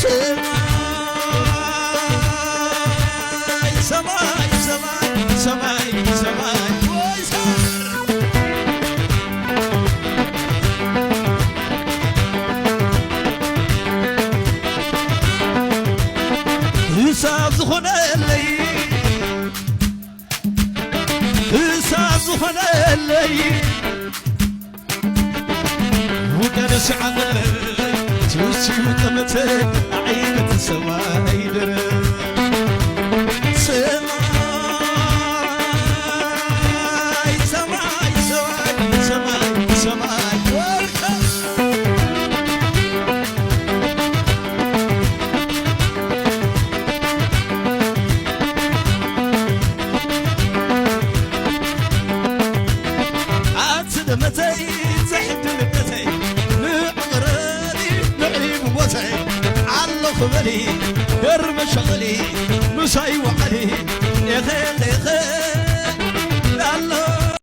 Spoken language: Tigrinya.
ሰማይ፣ ሰማይ፣ ሰማይ፣ ሰማይ፣ ሰማይ፣ ወይ ሰማይ። ሕሳብ ዝኾነለይ፣ ሕሳብ ዝኾነለይ፣ ውቀነ ሲዓመ ትውስዩ ጠመተ ኣዒነት ሰማይ ደረ። ሰማይ፣ ሰማይ፣ ሰማይ፣ ሰማይ፣ ሰማይ ወርቀ። ኣቲ ደመተይ፣ ዘሕድሪ ደመተይ፣ ንዕቕረኒ ንዕይ ብቦተይ፣ ኣለኹ በሊ፣ ደርበ ሸቐሊ፣ ምሳይ ወዓሊ፣ ኤኸ